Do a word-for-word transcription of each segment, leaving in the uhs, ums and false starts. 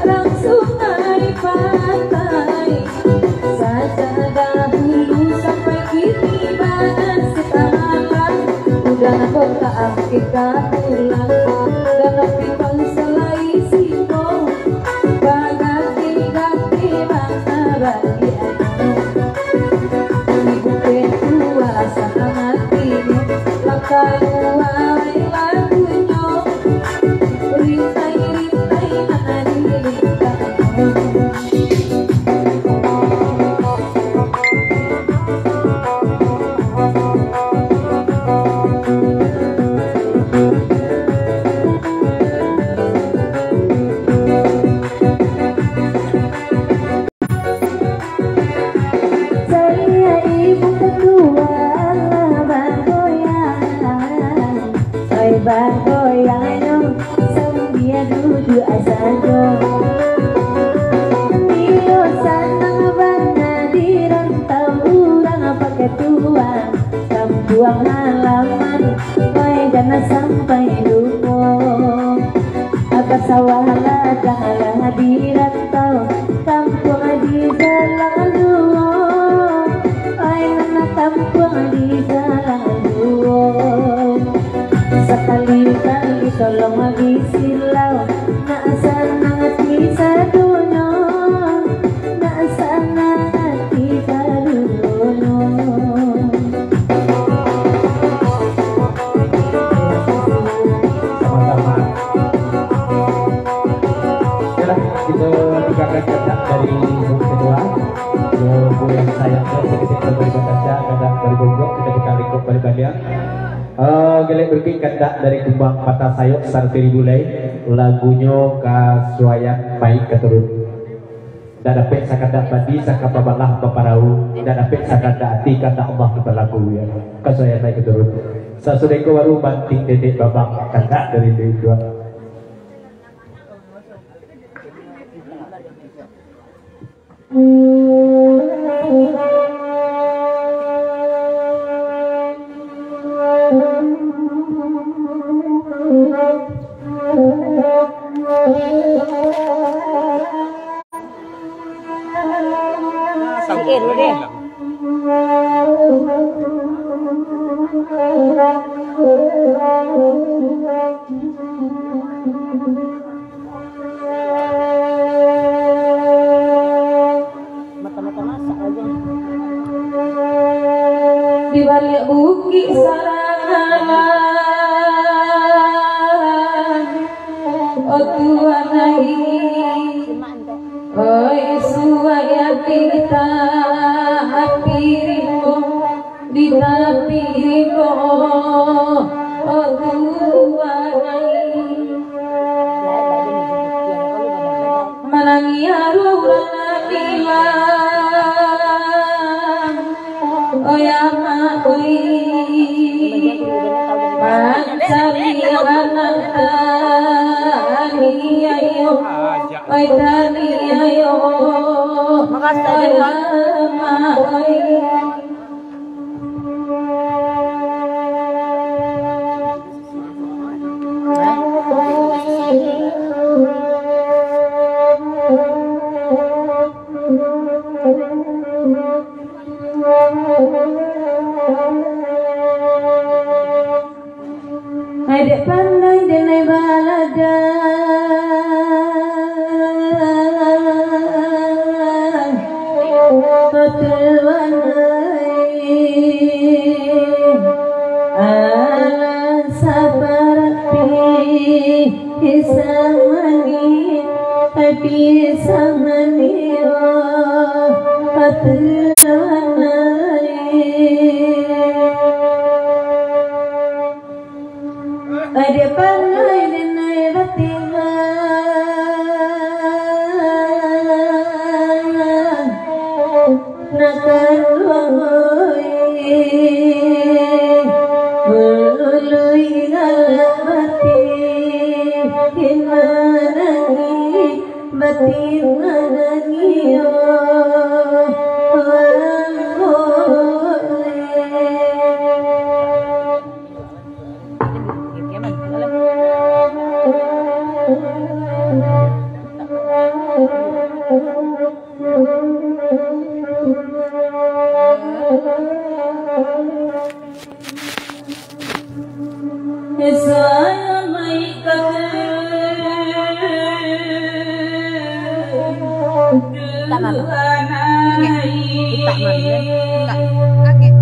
Langsuang ai pantai, sajak dahulu sampai kini banasib alam. Udah nako ka angkek ka pulang, dan api pangsalai siko, bagati-gati mangaragianyo. Ibu ketua sanang atinyo, lah kaluar lagunyo. Caliak ibu ketua lah bagoyang, oi, bagoyangnyo sambia duduak sajo. Iyo sanang bana di rantau urang paketua, kampuang halaman, oi, jan sampai lupo. Aba sawah ladang lah di rantau, kampuang di jalan juo, ai nan kampuang di jalan juo. Sakali-kali tolong bisilau, nak sanang ati sadonyo, nak sanang ati sadonyo. Sama-sama. Okelah, kita dengarkan kandak dari Bu Ketua. Yo, Bu yang sayang, kita beri baca kandak dari Bonggok, kita putar rekod balik baliak. Eh, galeh berikut kandak dari Kumbang Patah Sayok Sartiri Bulai, lagunyo Kasuaian Mai Katurun. Ndak dapek sakandak padi, saka babalah baparau, ndak dapek sakandak ati, kandak Allah nan balaku, yo. Kasuaian Mai Katurun. Sasudah iko baru banting dedek babang, kandak dari Dewi Tuan. Mata-mata masak aja. Di baliak bukik Sarangalang, oh Tuhan ai. Oi, suai ati kita api rimbo. Di tapi ko, oh Tuhan ai. Manangi aruah urang ilang, oi amak oi. Mancari anak taniayo, oi taniayo, oi amak oi. Ai dek pandai denai baladang, Tuan ai. Alah saparapi pisang manih, ai pisang manih, oh, Tuan ai. Ade pandai denai batimbang, nak kanduang oi. Melalui galak batin manangih, batin manangih, oh, oh, oh. Tak, Mama. Angek. Tak, Mama. Angek. Angek.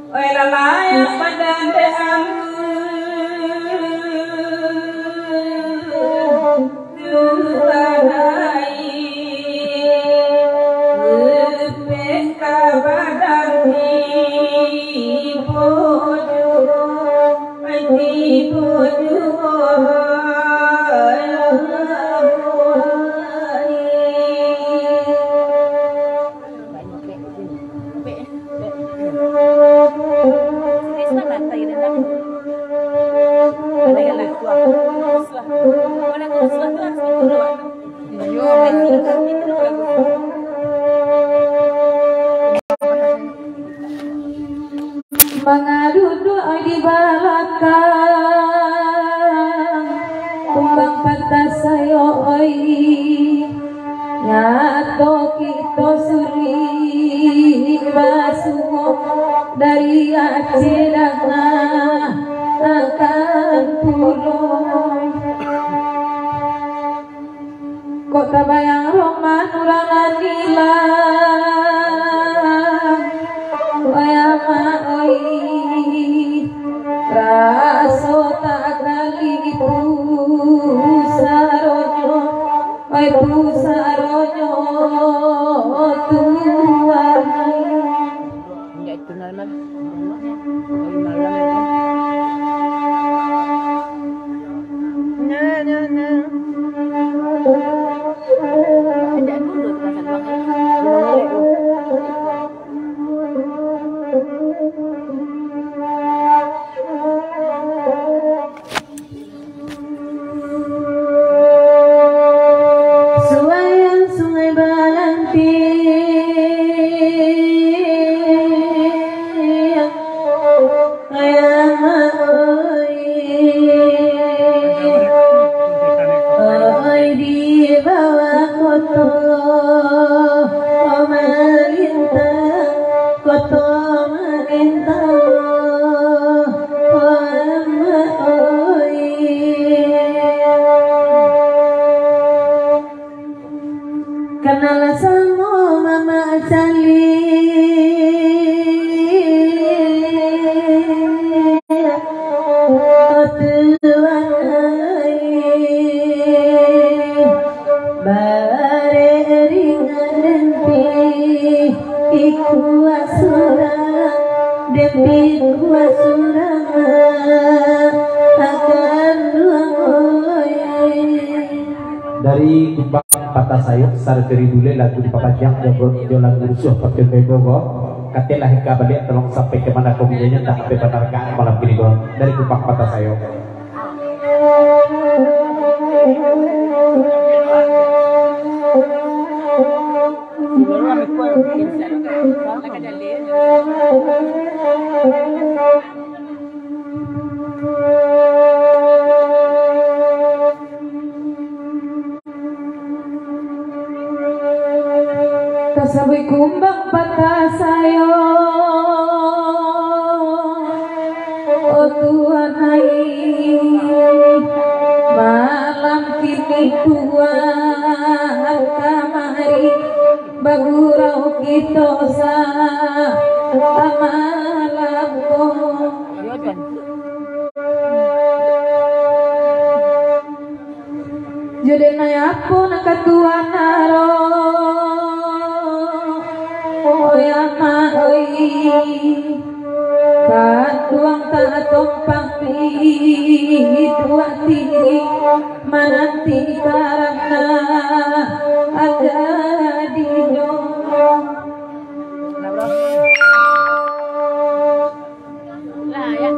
Oi, lalai badan dek ambo, Tuhan ai, lepek ka badan tibo juo, tibo juo, ai, ambo ai. Mangaduduak di balakang, kumbang patah sayo oi. Nyato kito sulik basuo dari Aceh Dangah akan pulo. Kok tabayang roman urang nan ilang, wai amak oi, raso tak kali itu saronyo, oi, tu saronyo, Tuhan. Indak itu normal. Dari malam itu. Nah, nah, nah. Indak dulu tu pasal bang, eh. Belum melek tu. Suwayang Sungai Balantiang, ayah oi, oi di bawah koto, oh, malintang, koto malintang, oh, amak oi. Kanalah samo mamak caliak, oh, Tuhan ai. Barek ringan den pi ikua surang, den pi ikua surang, akan duang oi. Dari Kumbang Patah Sayok, sarato di Bule lagu dipapanjang jo, jo lagu Rusuah Pakai Bebo ko. Katelah hingga baliak, tolong sampai ka mana ko bunyinyo, tak sampai bana rakaat malam kini ko. Dari Kumbang Patah Sayok. Tasabuik kumbang patah sayo, oh Tuhan ai, malam kini Tuhan kamari, bagurau kito sa malam ko. Jadi nai apo nak katuan aro, oi amak oi, kanduang tak tompang Tuak tinggi mananti karana ada di nyo. Lah, ya.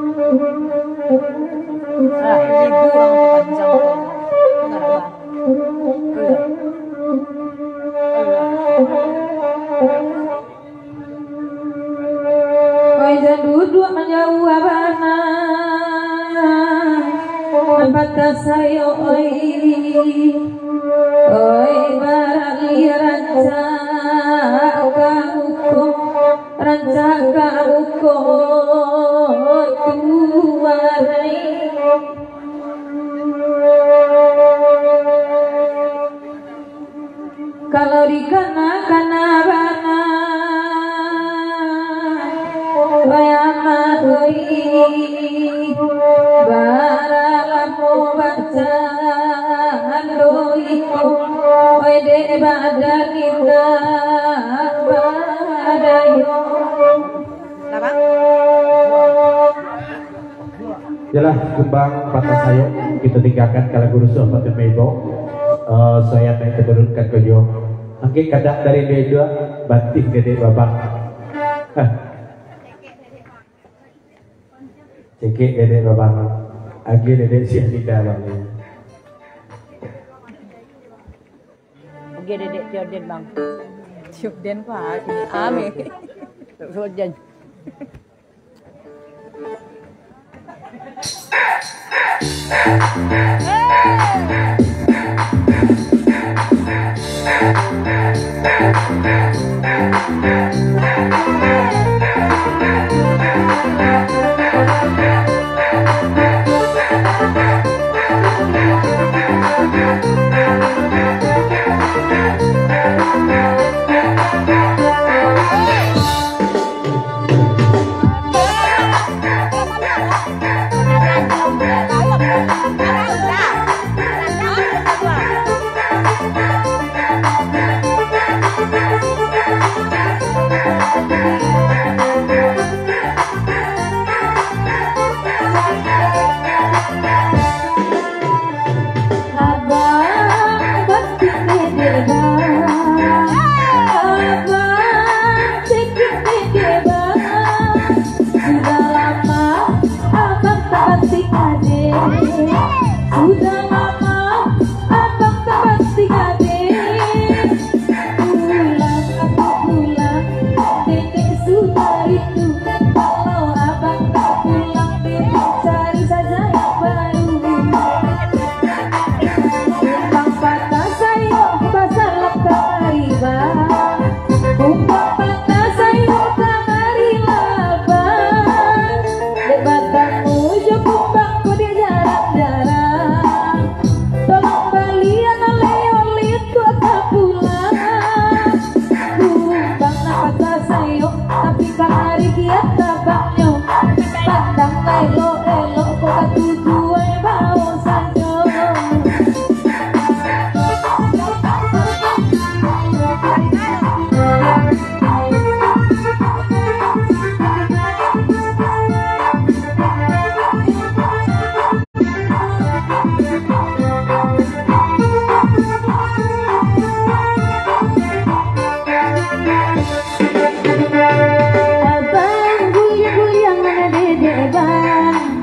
Lah, ibu orang tu panjang tu. Enggak ada. Oi, jan duduak manjauah bana, nan patah sayo, oi. Oi, baralih rancak ka muko, rancak ka muko tuarai. Kalau dikana-kana bana, oi amak oi, bara lamo bacando iko, oi dek badan indak badayo. Lah, Bang? Yalah, kumbang patah sayok, kito tinggakan ka lagu rusuah Fatimah Ibo. Eh, soyan naik turunkan ko juo. Angkek kadak dari dua-dua, batih gadek babang. Hah. Cekek gadek babang. Agi gadek siah lidah bang. Oke, Dedek Tioden, Bang. Tioden ko a sini? Ame. Tioden. Abang, banting dede bang. Abang, cekik dede bang. Sudah lama abang tak banting ade. Sudah lama abang tak banting ade. Pulang, abang pulang, nenek sudah rindu. Kalau abang tak pulang, nenek cari saja yang baru. Kumbang patah sayok, basalap kamari, Bang. Kumbang patah sayok, kamarilah, Bang. Dek batamu jo kumbang ko dek jarang-jarang. Tolong balian oleh-oleh untuak ka pulang. Kumbang nan patah sayok, tapi kamari kian tabangnyo. Pandang elok-elok ko ka tujuan bao sajo. Abang guliang-guliang nan ado dek bang.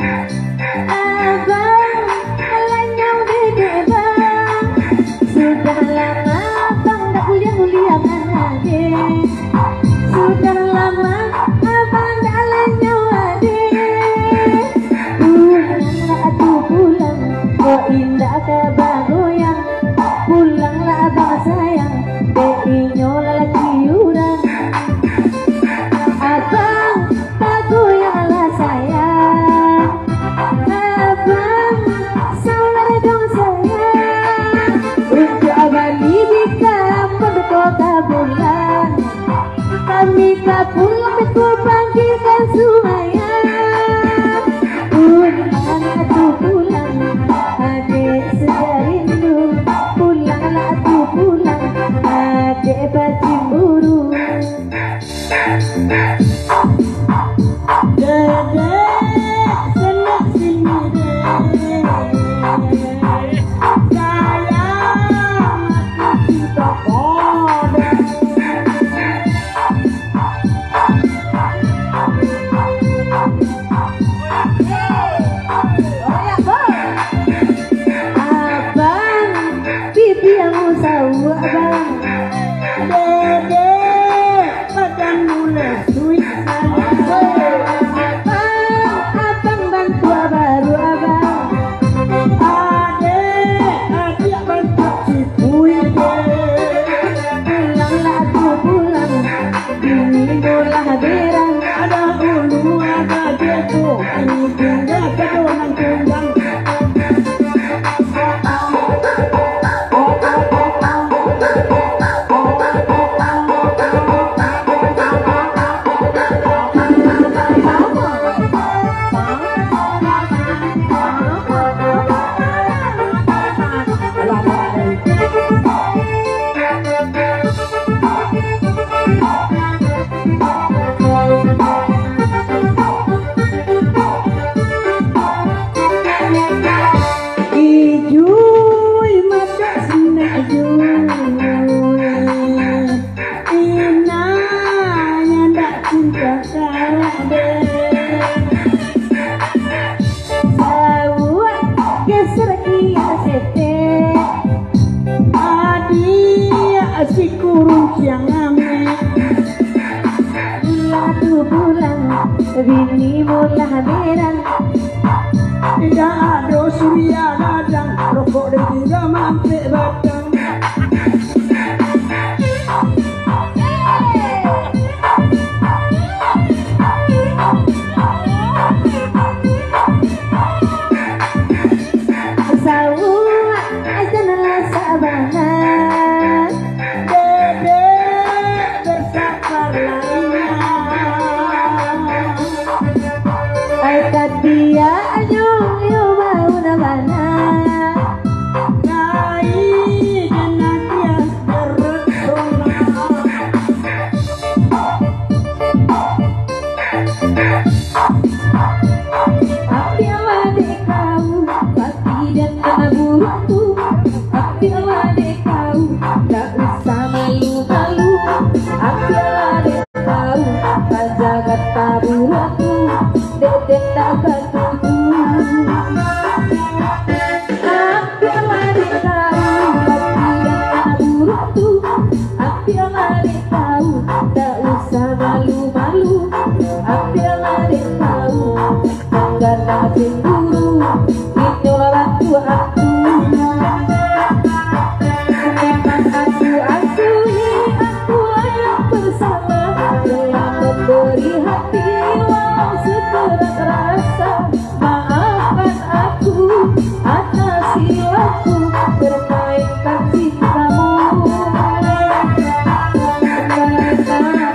Ijui mato sinak jui, inanya ndak cinta kade. Sauak geser kian setek, adiak si kurunciang amek. Lah tu pulang, bini mulah berang. Indak ado suria gadang, rokok ditingga mampek batang. Sauak aja nan lah sabana, dedek bersabar lah inyo. Ai tadi ajo yo bau nan bana, nai den agiah berek. Ambiaklah dek kau, tapi jangan buruak tu. Ambiaklah dek kau, tak usah malu-malu. Ambiaklah dek kau, tak jaga taburuak tu. Dek den tak katuju. Ambiaklah dek kau, tapi jangan buruak tu. Ambiaklah dek kau, tak usah malu-malu. Ambiaklah dek kau, jangan cemburu. Inyo lah bantu aku. Memang aku akui, aku lah yang bersalah, telah memberi hati walau seberat rasa. Maafkan aku atas silapku bermainkan cintamu. Karena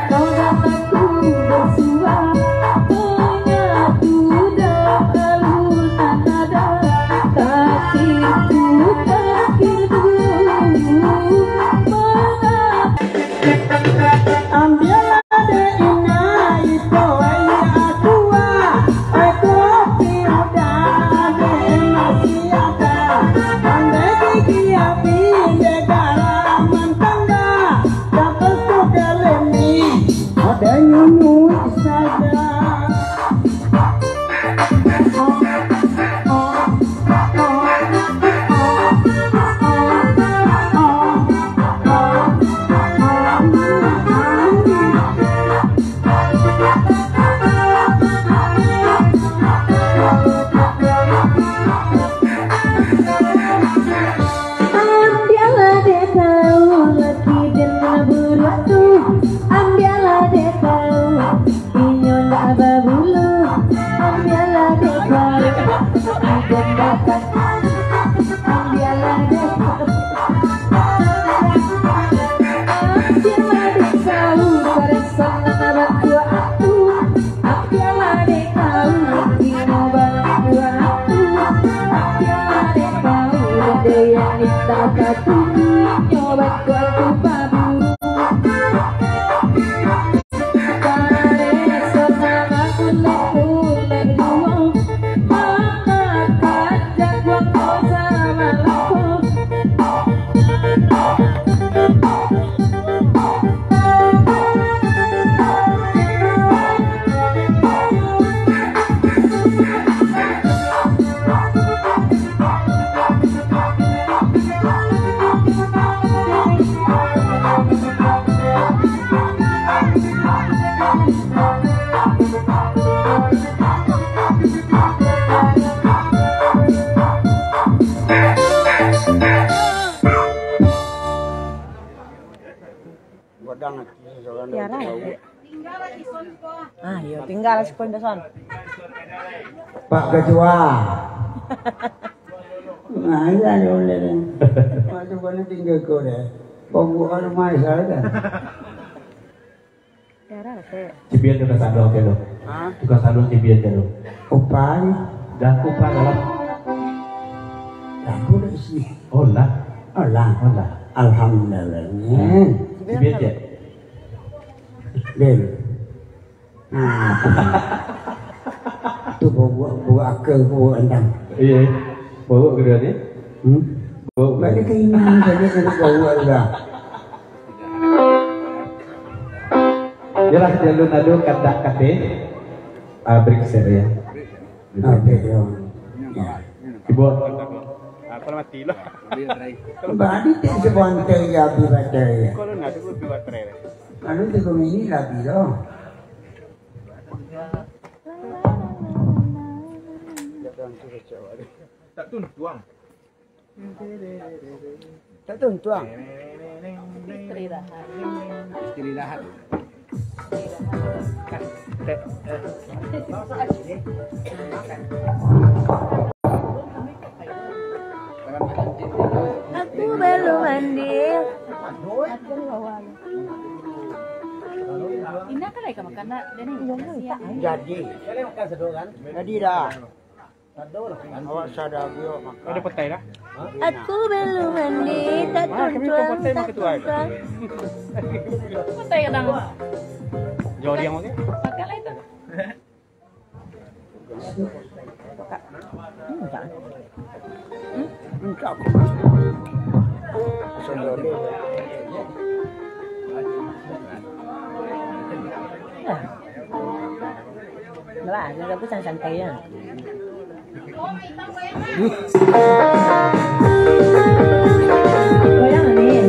kau dan aku bersuah menyatu dalam alun nada, tapi ku tak rindu. Mengapa Ambiaklah dek inai ko aia aqua, ai kopi udah dek masih ada. Pandai gigi api dek garam mantangga, dapat tu kalemi, ada nyunyui saja. Ambiaklah dek kau, laki den buruak tu. Ambiaklah dek kau, inyo ndak babulu. Ambiaklah dek kau, iduik dapat. Ambiaklah dek kau. Ambiaklah dek kau, barisan nan bantuak aku. Ambiaklah dek kau, inyo bantuak aku. Ambiaklah dek kau, dek yang minta katuju, inyo bantuak aku baburu. Tiara. Ah, iyo, tinggal lah sekolah, Son. Pak Ketua. Nah, iya, dia boleh ni. Pak Ketua ni tinggal kau deh. Pembuka rumah saya kan. Cibian tukang saluang tu. Ha? Tukang saluang cibian tu. Upah ni. Dah upah dalam. Lagu dah isi. Olah. Olah. Olah. Alhamdulillah. Hmm. Cibian je. Din. Nah. Tu bawa, bawa akal, bawa endang. Iya. Bawa kedua ni. Hmm? Bawa kedua. Balik ke iman saja kena bawa juga. Yalah, jalun ado kandak kateh. Ah, break saja ya. Ah, break, ya. Ibu. Aku lah mati lah. Badi tak sebantai ya, habis baterai ya. Kalau nak dulu habis baterai lah. Lalu tu kau ini lagi dah. Tak tuntuang. Tak tuntuang. Istirahat. Aku belum mandi. Ina kan lagi makan nak, Dani. Jadi. Jadi dah. Awak sadar dia makan. Ada petai dah. Aku belum mandi, tak tuntuang, tak tuntuang. Petai kadang. Jauh dia makan. Makan lah itu. Lah, lagu santai-santai ya. Goyang ni.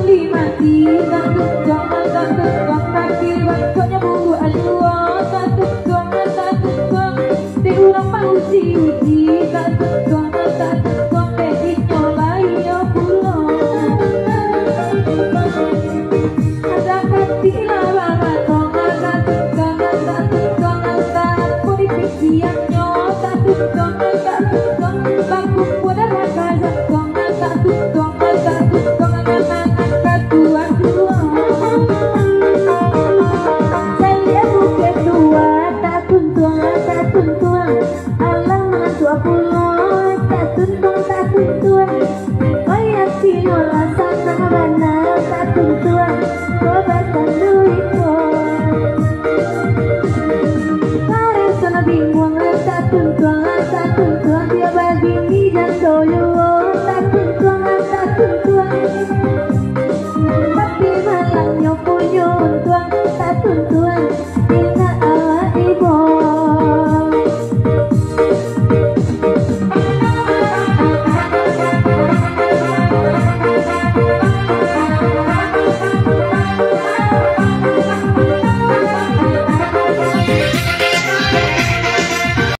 Mati, mati, dangdut, jangan dangdut.